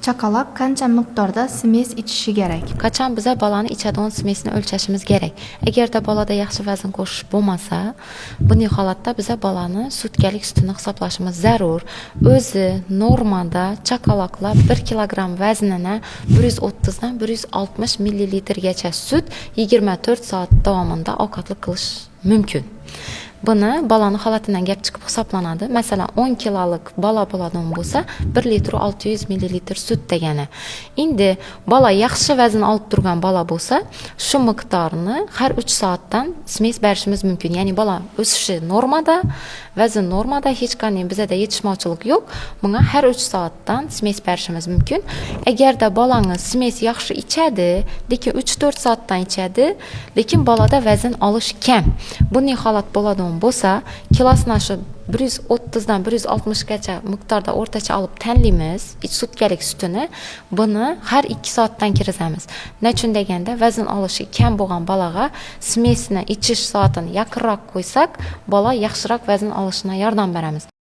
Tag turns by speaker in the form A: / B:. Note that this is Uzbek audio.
A: Chaqaloq qancha miqdorda смесь ichishi kerak?
B: Qachon biza bolani ichadigan смесь ni o'lchashimiz kerak? Agarda bolada yaxshi vazn qo'shish bo'lmasa, bunday holatda biza bolani sutkalik sutini hisoblashimiz zarur. O'zi normada chaqaloqlar 1 kilogramm vaznini 130 dan 160 millilitrgacha sut 24 soat davomida ovqatlik qilish mumkin. Buni bolani holatidan gap chiqib hisoblanadi. Masalan, 10 kilolik bola bo'ladigan bo'lsa, 1 litr 600 millilitr sut degani. Endi bola yaxshi vazn olib turgan bola bo'lsa, shu miqdorni har 3 soatdan смесь berishimiz mumkin. Ya'ni bola o'sishi normada, vazn normada, hech qanday bizada yetishmovchilik yo'q. Bunga har 3 soatdan смесь berishimiz mumkin. Agarda bolangiz смесь yaxshi ichadi, lekin 3-4 soatdan ichadi, lekin bolada vazn olish kam. Bunday holat bo'ladigan bo'lsa, kilosini shu 130 dan 160 gacha miqdorda o'rtacha olib tanlaymiz sutkalik sutini. Buni har 2 soatdan kirgizamiz. Nechun deganda, vazn olishi kam bo'lgan bolaga смесь ni ichish soatini yaqinroq qo'ysak, bola yaxshiroq vazn olishina yordam beramiz.